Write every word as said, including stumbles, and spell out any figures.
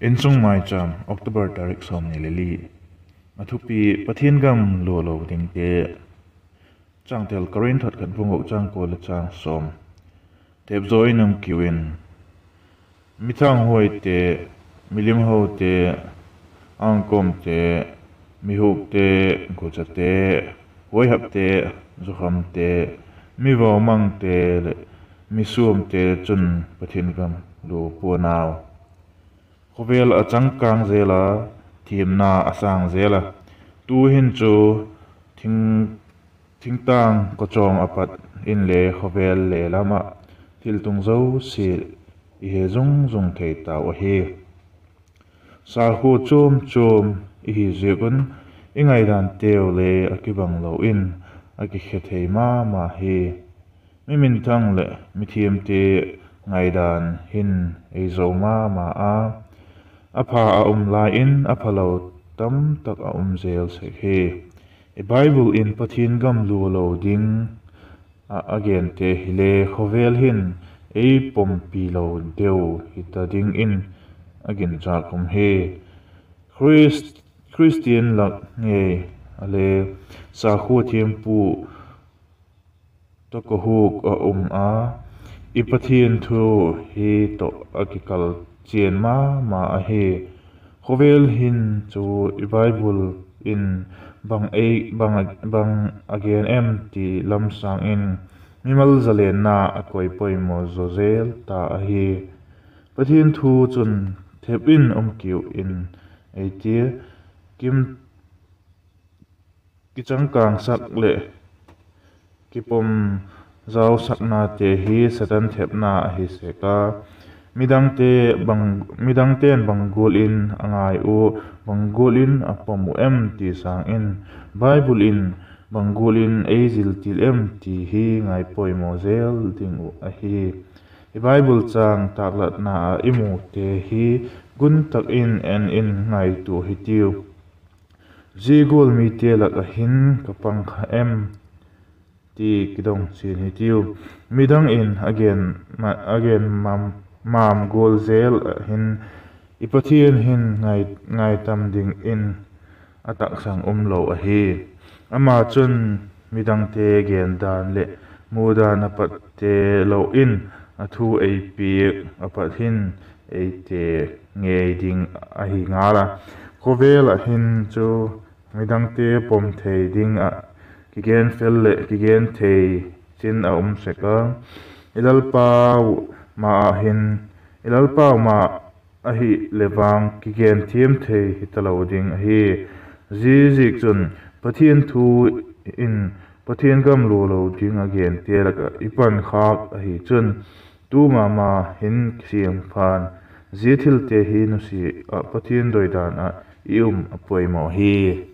Insung Maicham, October tarik sawmni le li. A thupi: Pathian gam lua lo dingte. Changtel: Korinth khat bung guk chang kua le chang sawm. Tepzaw in um kiu in. Mi thanghuaite, mi limhote, angkawmte, mi hukte, guchate, huaihapte, zukhamte, mi vaumangte leh mi suamte chun Pathian gam lua pua'n au. Khawvel a changkâng zel a, thiamna a sâng zel a. Tu'hin chu thing, thingtâng kawchawng a pat inle khawvel le lam ah thil tung zosia i he zung zung thei tau ahi. Sakhua chuam chuam i hi ziak un i ngaidanteu le a kibang lo in a kikhe thei ma ma hi. Mi minthang leh mithiamte ngaidan hin ei zo ma ma a, a pha a um lai in a phalo tamtak a um zel sek hi. I Bible in Pathian gam lua lo ding ah a gente hile khawvel hin ei pompi lo deu hita dingin a ginchâk um hi. Khristian lak ngei a le sakhua thiampu tawh kihuk a um a, i Pathian thu hi tawh a kikal chian ma ma ahi. Khawvel hin chu i Bible in bang a gen em ti lam sâng in mimal zalenna a koi poimaw zaw zel ta ahi. Pathian thu chun thep in um kiu in ei tia, kim kichangkângsak leh kipom zausaknate hi Satan thepna ahi sek a. Midangte'n bang gual in a ngai uh, bang gual in a pom uh em ti sâng in Bible in bang gual in ei ziltil em ti hi ngai poimaw zel ding uh ahi. I Bible châng tâklatna ah i mute hi gun tak in en in ngaitua hitiu. Zia gual mite lak ah hin ka pang kha em ti kidong chian hitiu. Midang in a gen mam gual zel ah hin i Pathian hin ngaitam dingin a taksang um lo ahi. Ama chun midangte gendan leh mudan a patte lo in a thu ei piak a pat hin eite ngei ding ahi ngal a. Khawvel ah hin chu midangte pom thei ding ah kigen fel leh kigen thei chin a um sek a. I Lalpau ma ah hin, i Lalpau ma ahi le vang kigen thiam thei hitalo ding ahi. Ziaziakchun Pathian thu in Pathian gam lua lo ding a gente lak ah i pankhâk ahi chun tu ma ma hin kisiam pha'n, zia thilte hi nusia ah Pathian doidan ah i um a poimaw hi.